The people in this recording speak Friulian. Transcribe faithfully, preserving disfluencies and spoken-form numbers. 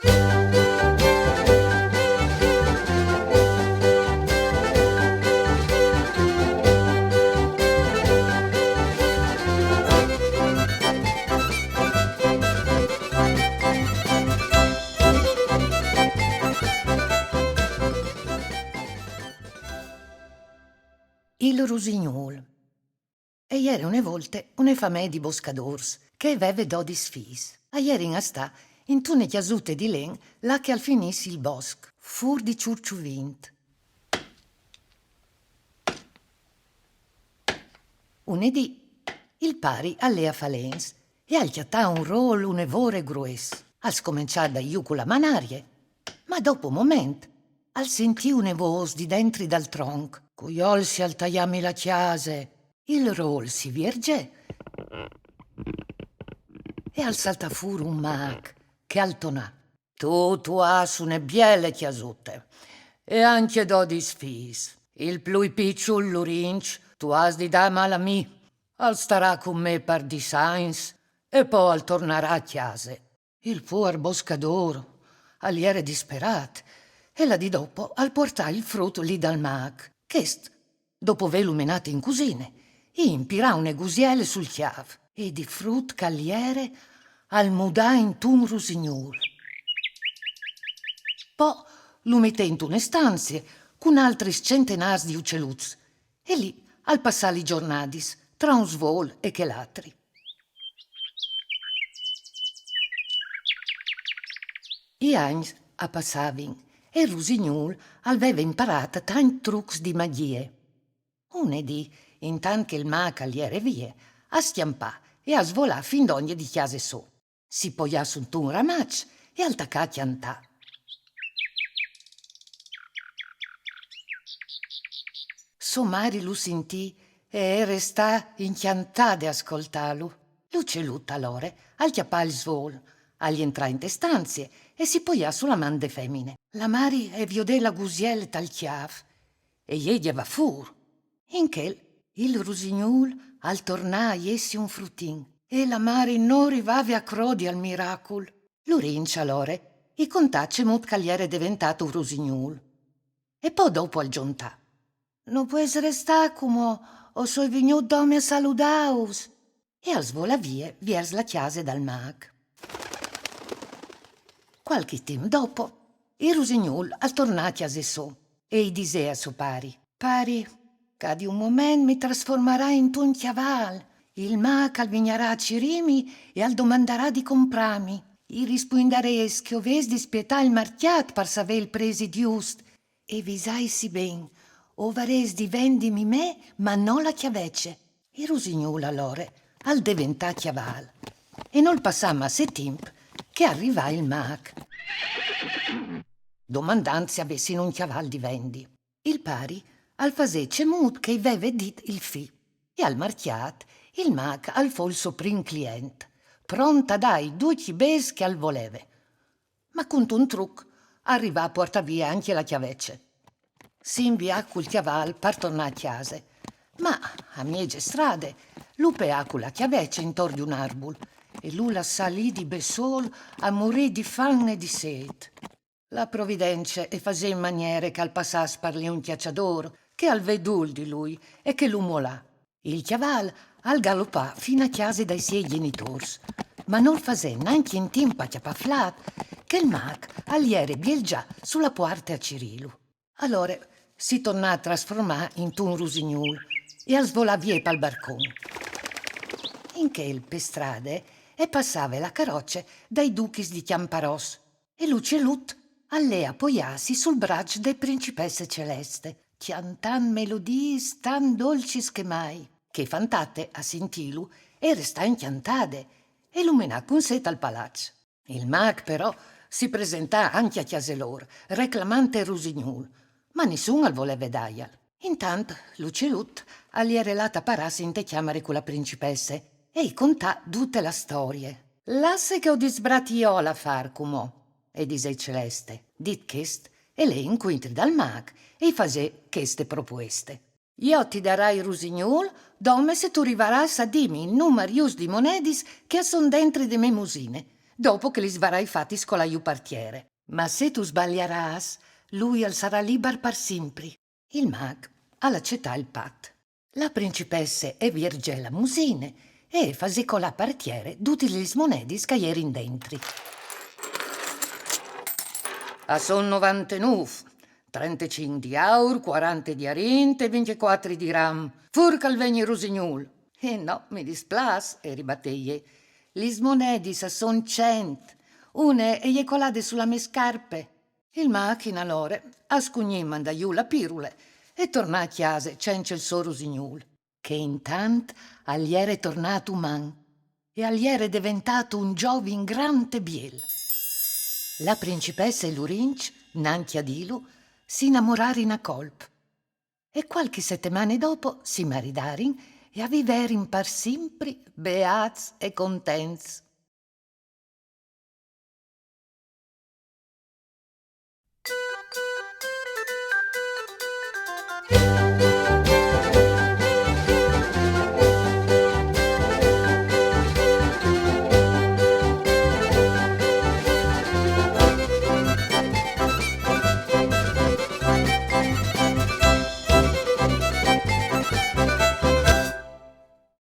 Il rusignûl. E jere une volte une famee di boscadôrs che e veve dodis fîs. A jerin a stâ intune cjasute di len là che al finìs il bosc, fûr di Çurçuvint. Une dì, il pari al lè a fâ lens e al cjatà un rôl une vore grues. Al scomençà a dâi jù cu la manarie, ma dopo un moment al sentì une vôs di dentri dal tronc: «Cui olsi al taiâmi la cjase?» Il rôl si viergè e al saltà fûr un mâc che al tonà: «Tu, tu âs une biele cjasute e ancje dodis fîs. Il plui piçul, Lurinç, tu âs di dâmal a mi. Al starà cun me par dîs agns e po al tornarà a cjase.» Il puar boscadôr al jere disperât e la dì dopo al puartà il frut li dal mâc. Chest, dopo vêlu menât in cusine, i impirà une gusiele sul cjâf e di frut che al jere al mudà intun rusignûl. Po lu metè intune stanzie cun altris centenârs di uceluts e li al passà li zornadis tra un svôl e chel altri. I agns a passavin e il rusignûl al veve imparât tancj trucs di magjie. Une dì, intant che il mâc al jere vie, al scjampà e al svolà fin dongje di cjase sô. Si poià suntun ramaç e al tacà a cjantâ. Sô mari lu sintì e e restà incjantade a scoltâlu. L'ucelut alore al cjapà il svôl, al jentrà inte stanzie e si poià su la man de femine. La mari e viodè la gusiele tal cjâf e jê gjavà fûr. In chel, il rusignûl al tornà a jessi un frutin e la mari no rivave a crodi al miracul. Lurinç alore i contà cemût che al jere deventât un rusignûl. E po dopo al zontà: «No pues restâ cumò, o soi vignût dome a saludâus.» E al svolà vie viers la cjase dal mâc. Cualchi timp dopo, il rusignûl al tornà a cjase sô e i disè a so pari: «Pari, ca di un moment mi trasformarai intun cjavâl. Il mâc al vignarà a cirîmi e al domandarà di comprâmi. I rispuindarês che o vês di spietâ il marcjât par savê il presi just. E visaitsi ben, o varês di vendimi me, ma no la cjavece.» Il rusignûl alore al deventà cjavâl e nol passà masse timp che al rivà il mâc, domandant se a vessin un cjavâl di vendi. Il pari al fasè cemût che i veve dit il fi e al marcjât il mâc al fo il so prin client, pront a dâi ducj i bêçs che al voleve. Ma cuntun truc al rivà a puartâ vie ancje la cjavece. Si invià cul cjavâl par tornâ a cjase, ma a mieze strade lu peà cu la cjavece intor di un arbul e lu lassà li di bessôl a murî di fam e di sêt. La providence e fasè in maniere che al passàs par li un cjaçadôr che al ve dûl di lui e che lu molà. Il cjavâl al galopà fin a cjase dai siei gjenitôrs, ma nol fasè nancje in timp a cjapâ flât che il mâc al jere bielzà su la puarte a cirîlu. Alore si tornà a trasformâ intun rusignûl e al svolà vie pal barcon. In chel, pe strade, e passave la caroce dai duchis di Cjamparòs e l'ucelut al lè a poiâsi sul braç de principesse Celeste, cjantant melodiis tant dolcis che mai. Chê fantate, a sintîlu, e restà incjantade e lu menà cun sè tal palaç. Il mâc, però, si presentà ancje a cjase lôr, reclamant il rusignûl, ma nissun al voleve dâial. Intant, l'ucelut al jere lât a parâsi inte cjamare cu la principesse e i contà dute la storie. «Lasse che o disbrati jo l'afâr cumò», e disè Celeste. Dit chest, e lè incuintri dal mâc e i fasè cheste propueste: «Jo ti darai il rusignûl dome se tu rivarâs a dîmi il numar just di monedis che a son dentri de mê musine. dopo che lis varai fatis colâ jù par tiere. Ma se tu sbaliarâs, lui al sarà libar par simpri. Il mag al acetà il pat. La principesse e viergè la musine e e fasè colâ par tiere dutis lis monedis che a jerin dentri. A son novantenûf, trentecinc di aur, cuarante di arint e vincjecuatri di ram. Fûr che al vegni Rusignûl. Eh no, mi displâs, e ribatè jê. Lis monedis a son cent. Une e je colade su la mê scarpe. Il mag, in alore, al scugnì mandâ jù la pirule e tornâ a cjase cence il so Rusignûl, che intant al jere tornât uman e al jere deventât un zovin grant e biel. La principesse e Lurinç, nancje a dîlu, si inamorarin a colp. E cualchi setemane dopo si maridarin e a viverin par simpri beâts e contents.